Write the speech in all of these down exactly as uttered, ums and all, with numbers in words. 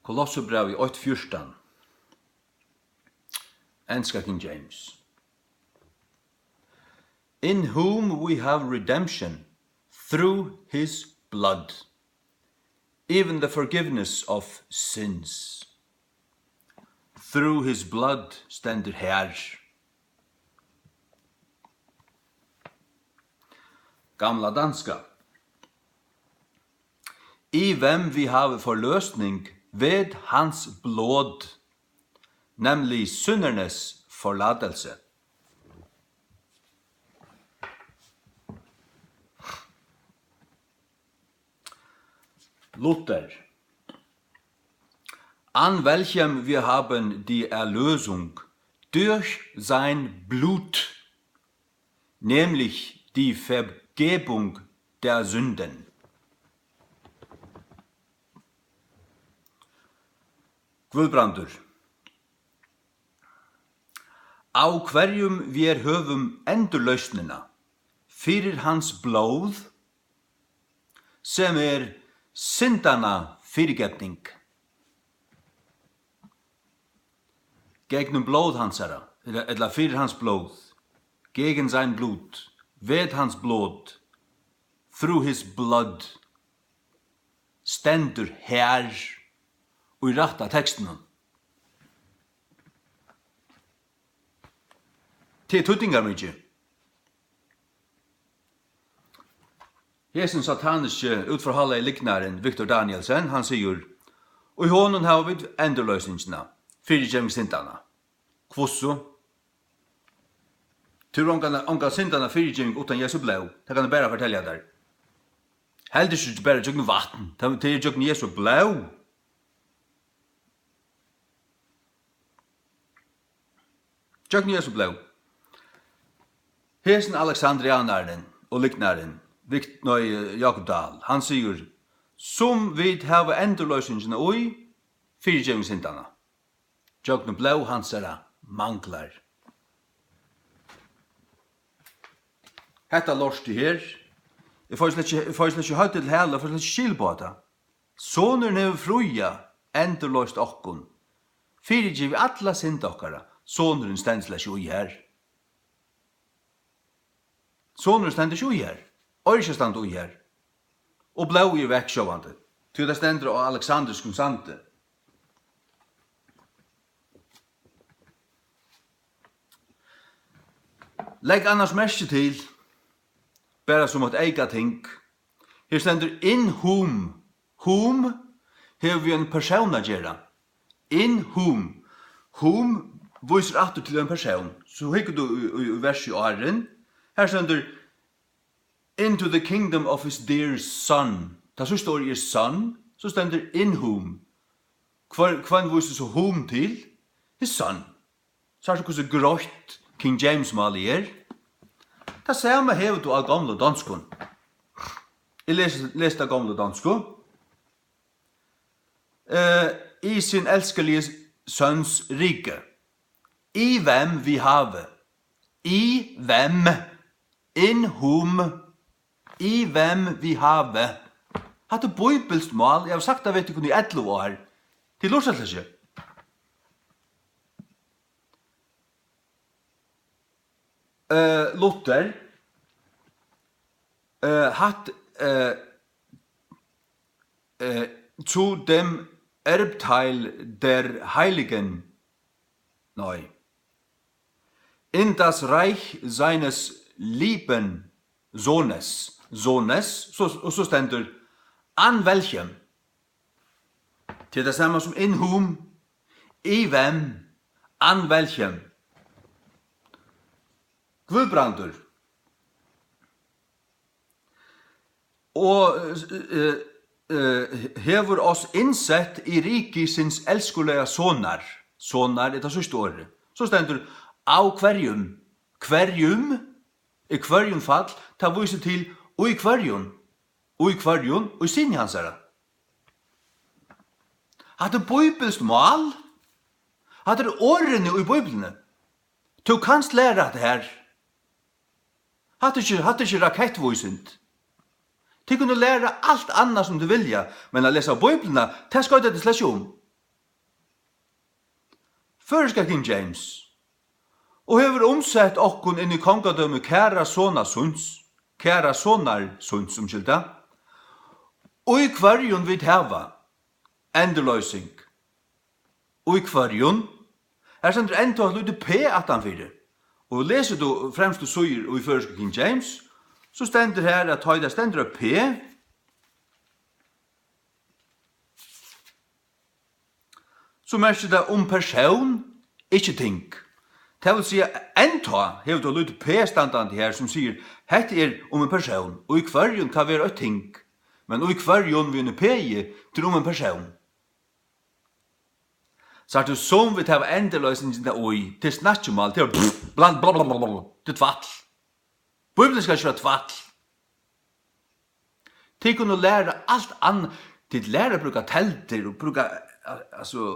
Kolossebrævið eitt fjúrtan. Enska King James. In whom we have redemption through his blood, even the forgiveness of sins. Through his blood stendur her. Gamla danska. I hvem vi have forløsning ved hans blod, nemlig syndernes forladelse. Luther. An welchem wir haben die Erlösung durch sein Blut, nämlich die Vergebung der Sünden. Guðbrandur. Av hvørjum wir höfum endurloysnina fyri hans blóð, sem er syndanna fyrigetning. Gegnum blóð hansara, ella, ella fyri hans blóð, gegen sein Blut, ved hans Blut, through his blood, stendur her í rætta tekstinum. Tað er týdningarmikið. Hesin sataniski, útforhálagi lygnarin, Victor Danielsen, hann sigur: "Í honum hava vit endurloysingina, fyrigeving syndanna." Hvussu? Tú hevur ongan, ongan syndanna fyrigeving uttan Jesu blóð. Tað kann eg bara fortelja tær. Heldur ikki bara gjøgnum vatn, tað, tað er gjøgnum Jesu blóð. Gjøgnum Jesu blóð. Hesin Alexandrianarin og lygnarin, Vikt-, nei, Jákup Dahl, hann sigur: "Sum vit hava endurloysingina í, fyrigeving syndanna, gjøgnum blóð hansara manglar." Hetta lortið her, eg fái slett ikki, eg fái slett ikki høvdið til hala, eg fái slett ikki skil uppá tað. Sonurin hevur fríað, endurloyst okkum, fyrigivið alla synd okkara. Sonurin stendur slett ikki í her. Sonurin stendur ikki í her. Eigur ikki at standa í her. Og blóðið er vekk sjálvandi, tí tað stendur á Alexandriskum sandi. Legg annars merki til, bara sum eitt eyka ting, her stendur in whom. Whom hevur við ein persón at gera. In whom. Whom vísir aftur til ein persón. So hyggur tú í, í, í versið áðrenn. Her stendur, "Into the kingdom of his dear son." Tað síðsta orðið er son, so stendur, "In whom." Hvør, hvønn vísir so whom til? His son. Sært tú, hvussu greitt King James-málið er? Tað sama hevur tú á gomlu donskum. Eg lesi, lesi tað gomlu donsku. Eh, "I sin elskelige søns rike." "I hvem vi have." "I hvem." "In whom." "I hvem vi have." Hatta er bíbilskt mál. Eg havi sagt tað við tykkum í ellivu ár. Tit lurta slett ikki. Eh, Luther, eh, hat, eh, eh, zu dem Erbteil der Heiligen, nei, in das Reich seines lieben Sohnes, Sohnes, so, og so stendur, an welchem. Tað er tað sama sum in whom, í hvønn, an welchem. Guðbrandur. Og, eh, eh, eh, hevur oss innsett í ríki síns elskuliga sonar. Sonar er tað síðsta orðið. So stendur, av hvørjum, hvørjum, í hvørjum fall, tað vísir til, í hvørjum, í hvørjum, í syni hansara. Hatta er bíbilskt mál. Hatta eru orðini í Bíbliuni. Tú kanst læra hatta her. Hatta er ikki, hatta er ikki rakettvísind. Tit kunnu læra alt annað sum tit vilja, men at lesa Bíbliuna, tað skoyta tit slett ikki um. føroyska King James, og hevur umsett okkum inn í kongadømi kæra sonar síns, kæra sonar síns, umskylda, í hvørjum vit hava endurloysing. Í hvørjum? Her stendur enntá eitt lítið P aftanfyri. Og lesur tú fremstu síður í føroysku King James, so stendur her, at tá ið tað stendur eitt P, so merkir tað um persón, ikki ting. Tað vil siga, enntá hevur tú eitt lítið P standandi her, sum sigur, hetta er um ein persón, í hvørjum kann vera eitt ting, men í hvørjum við einum P-i, tað er um ein persón. Sært tú, sum vit hava endurloysingina í, til snakkimál, til bla, bla, bla, tað er tvætl. Bíblian skal ikki vera tvætl. Tit kunnu læra alt annað. Tit læra at brúka teldur og brúka, al-, altso,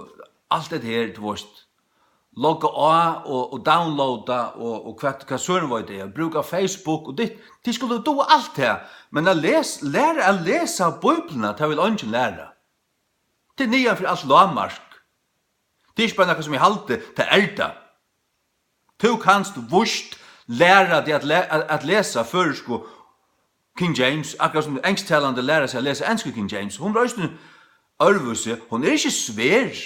alt hetta her, tú veitst. Logga á og, og downloada og, og hvat, hvat søren veit eg. Brúka Facebook og ditt. Tit skulu duga alt tað. Men at les-, læra at lesa Bíbliuna, tað vil eingin læra. Tað er niðan fyri alt lágmark. Tað er ikki bara nakað, sum eg haldi, tað er tað. Tú kanst víst læra teg at le-, at, at lesa føroysku King James, akkurát sum ensktalandi læra seg at lesa ensku King James. Hon er eisini øðrvísi, hon er ikki svær.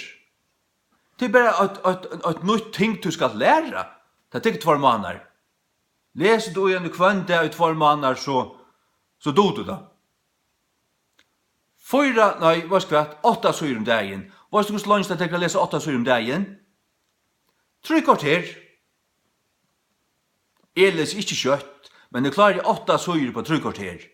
Tað er bara eitt, eitt, eitt nýtt ting, tú skalt læra. Tað tekur tveir mánaðar. Lesur tú í henni hvønn dag í tveir mánaðar, so, so dugir tú tað. Fýra, nei, veitst hvat, átta síður um dagin. Veitst tú, hvussu leingi tað tekur at lesa átta síður um dagin? Trý korter. Eg lesi ikki skjótt, men eg klári átta síður upp á trý korter.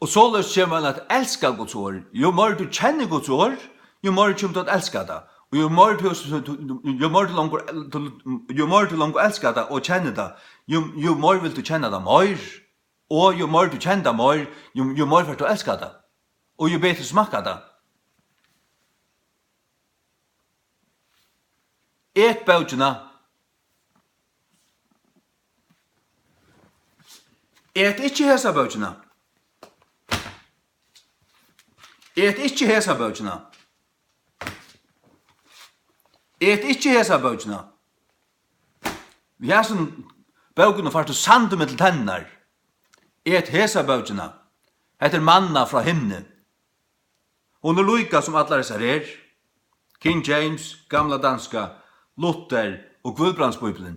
Og soleiðis kemur mann at elska Guds orð. Jú meir tú kennir Guds orð, jú meir kemur tú at elska tað. Og jú meir tú, tú, tú, jú meir tú longur, tú, jú meir tú longur elskar tað og kennir tað, jú, jú meir vilt tú kenna tað meir. Og jú meir tú kennir tað meir, jú, jú meir fert tú at elska tað. Og jú betur smakkar tað. Et bókina. Et ikki hesa bókina. Et ikki hesa bókina. Et ikki hesa bókina. Við hasum bókunum fært tú sand millum tennar. Et hesa bókina. Hetta er manna frá himni. Hon er líka sum allar hesar her. King James, Gamla Danska, Luther og Guðbrandsbíblian,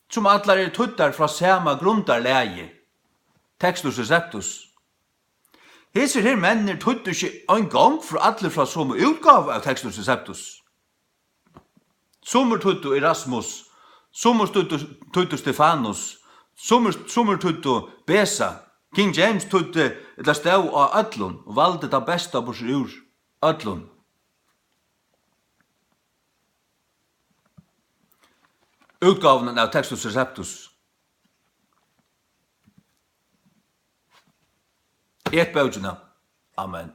sum allar eru týddar frá sama grundarlagi, Textus Receptus. Hesir her menninir týddu ikki eingong frá, allir frá somu útgávu av Textus Receptus. Summir týddu Erasmus, summir týddu, týddu Stefanus, summir, summir týddu Beza. King James týddi, ella stóð á øllum, og valdi tað besta burtur úr øllum. Útgávunum av Textus Receptus. Et bókina. Amen.